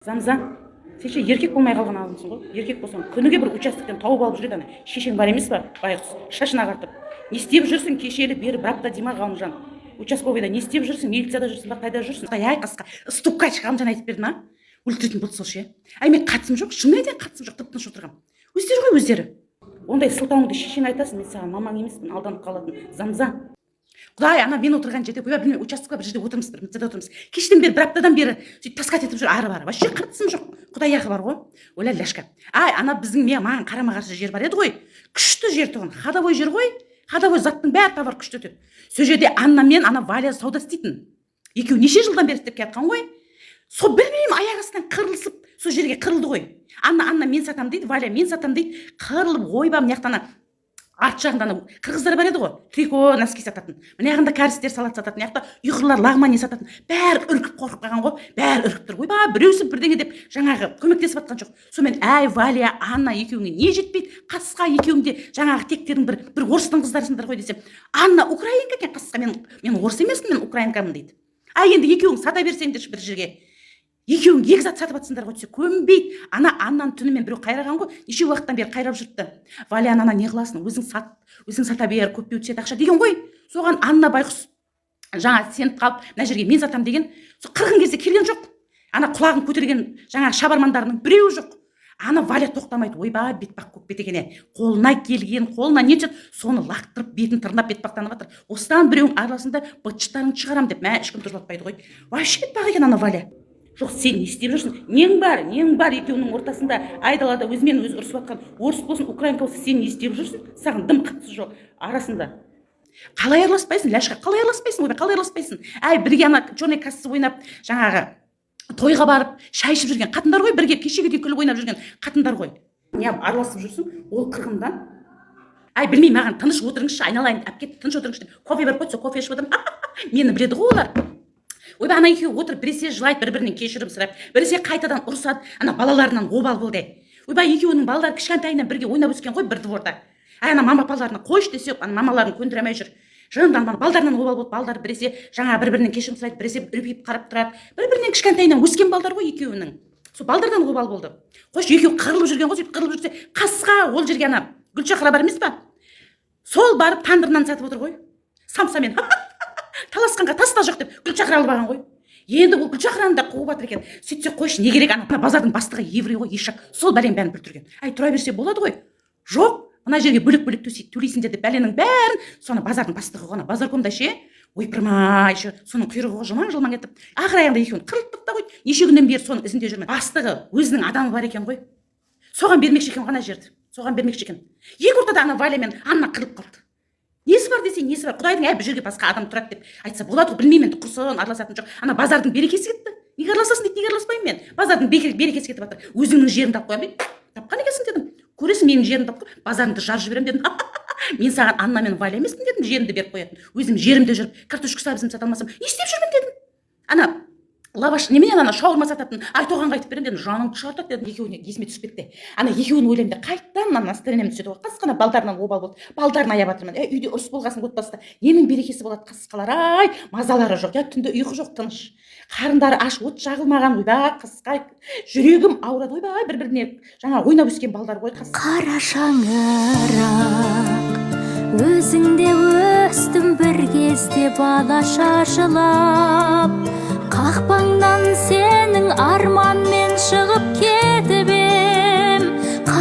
Замза, сен ше, еркек болмай қалған адамсың ғой. Еркек болсаң, күніге бір участоктен тауып алып жүреді. Ана шешең бар емес па, байғұс, шашын ағартып. Не істеп жүрсің кешелі бері бір апта дей ма, Ғалымжан? Участковыйда не істеп жүрсің, милицияда жүрсің ба, қайда жүрсің? Ай, қасқа стукач Ғалымжан айтып берді ма, өлтіретін болды сол ше. Әй, мен қатысым жоқ, шынымен де қатысым жоқ, тып тыныш отырғанмын. Өздері ғой, өздері. Ондай сылтауыңды шешең айтасың, мен саған мамаң емеспін алданып қалатын. Замза, құдай, ана мен отырған жерде, ойбай, білмеймін, участок бір жерде отырмыз, бір милицияда отырмыз. Кештен бері, бір аптадан бері сөйтіп таскать етіп жүр ары бары. Вообще қатысым жоқ, құдай ақы бар ғой. Ойла, ляшка. Ай, ана біздің маған қарама қарсы жер бар еді ғой, күшті жер тұғын, ходовой жер ғой, ходовой заттың бәрі, товар күшті өтеді. Сол жерде Анна мен ана Валя сауда істейтін. Екеуі неше жылдан бері істеп келатқан ғой. Сол, білмеймін, аяқ астынан қырылысып, сол жерге қырылды ғой. Анна «Мен сатамын», – дейді, Валя «Мен сатамын», – дейді. Қырылып, ойбай, мына жақта ана арт жағында анау қырғыздар бар еді ғой, трико, носки сататын. Мына жағында кәрістер салат сататын, мына жақта ұйғырлар лағмани сататын. Бәрі үркіп, қорқып қалған ғой, бәрі үркіп тұр. Ойбай, біреусі бірдеңе деп жаңағы көмектесіп жатқан жоқ. Сонымен, әй, Валя, Анна, екеуіңе не жетпейді? Қасқа, екеуің де жаңағы тектерің бір бір орыстың қыздарысыңдар ғой десем, Анна украинка екен, қасқа. Мен орыс емеспін, мен украинкамын», – дейді. Ай, енді екеуің сата берсеңдерші бір жерге, екеуің екі зат сатып жатсыңдар ғой десе, көнбейді. Ана Аннаны түнімен біреу қайраған ғой, неше уақыттан бері қайрап жүріпті. Валяны ана не қыласың, өзің сат, өзің сата бер, көптеу түседі ақша деген ғой. Соған Анна байғұс жаңа сеніп қалып, мына жерге мен сатамын деген. Сол қырғын кезде келген жоқ, ана құлағын көтерген жаңағы шабармандарының біреуі жоқ. Ана Валя тоқтамайды. Ойбай, бетпақ көкбет екен, е. Қолына келген, қолына не түседі, соны лақтырып, бетін тырнап, бетпақтанып жатыр. Осыдан біреуің арасында быт шыттарыңды шығарамын деп, мә, ешкім тұржылатпайды ғой. Вообще бетпақ екен ана Валя. Жоқ, сен не істеп жүрсің? Нең бар, нең бар екеуінің ортасында айдалада өзімен өзі ұрысып жатқан орыс болсын, украинка болсын, сен не істеп жүрсің? Саған дым қатысы жоқ арасында. Қалай араласпайсың, Ляшка, қалай араласпайсың? Ойбай, қалай араласпайсың? Әй, бірге ана черный касса ойнап, жаңағы тойға барып шай ішіп жүрген қатындар ғой, бірге кешеге дейін күліп ойнап жүрген қатындар ғой. Неғып араласып жүрсің ол қырғындан? Әй, білмеймін, маған тыныш отырыңызшы, айналайын, алып кет, тыныш отырыңызшы деп кофе беріп қойды. Сол кофе ішіп отырмын. Мені біледі ғой олар. Ойбай, ана екеуі отырып, біресе жылайды, бір бірінен кешірім сұрап, біресе қайтадан ұрысады. Ана балаларынан обал болды. Ойбай, екеуінің балалары кішкентайынан бірге ойнап өскен ғой бір дворда. Әй, ана мама папаларына қойшы десе, ана мамаларын көндіре алмай жүр. Жынданып, балдарынан обал болды. Балдары біресе жаңа бір бірінен кешірім сұрайды, біресе үрпиіп қарап тұрады. Бір бірінен кішкентайынан өскен балдар ғой екеуінің. Сол балдардан обал болды. Қойшы, екеуі қырылып жүрген ғой. Сөйтіп қырылып жүрсе, қасқа ол жерге ана Гүлшахра бар емес па, сол барып тандыр нан сатып отыр ғой самсамен. Таласқанға тас та жоқ деп Гүлшахра алып алған ғой. Енді ол Гүлшахраны да қуып жатыр екен. Сөйтсе, қойшы, не керек, ана базардың бастығы еврей ғой, ешак, сол бәленің бәрін бүлдірген. Әй, тұра берсе болады ғой. Жоқ, мына жерге бөлек бөлек төлейсіңдер деп, бәленің бәрін соны базардың бастығы ғой, ана базаркомда ше. Ойпырмай, ше, соның құйрығы ғой, жылмаң жылмаң етіп, ақыр аяғында екеуін қырылып та қойды. Неше күннен бері соның ізінде жүрмін. Бастығы өзінің адамы бар екен ғой, соған бермекші екен ғой ана жерді, соған бермекші екен. Екі ортада ана Валя мен Анна қырылып қалды. Несі бар десе, несі бар құдайдың? Әй, бұл жерге басқа адам тұрады деп айтса болады ғой. Білмеймін енді, құрсын, араласатын жоқ. Ана базардың берекесі кетті. Неге араласасың дейді. Неге араласпаймын мен? Базардың берекесі кетіп жатыр. Өзіңнің жеріңді алып қоямын дейді. Тапқан екенсің дедім, көресің, менің жерімді алып қой, базарыңды жарып жіберемін дедім. Мен саған Анна мен Валя емеспін дедім, жерімді беріп қоятын. Өзім жерімде жүріп картошка, сабызымды сата алмасам, не істеп жүрмін дедім. Ана лаваш немене, ана шаурма сататын Айтоғанға айтып беремін дедім, жаныңды шығартады дедім. Екеуіне есіме түсіп кетті. Ана екеуін ойлаймын да, қайтадан мына настроением түседі ғой. Қасқана балдарынан обал болды, балдарын аяп жатырмын. Ей, үйде ұрыс болғасын, отбасыда ненің берекесі болады? Қасқалар, ай, мазалары жоқ, я түнде ұйқы жоқ, тыныш, қарындары аш, от жағылмаған. Ойбай, қасқа, жүрегім ауырады. Ойбай, бір біріне жаңа ойнап өскен балдар ғой, қасқа. Қара шаңырақ, өзіңде өстім бір кезде балаша жылап, қақпаңнан сенің арманмен шығып.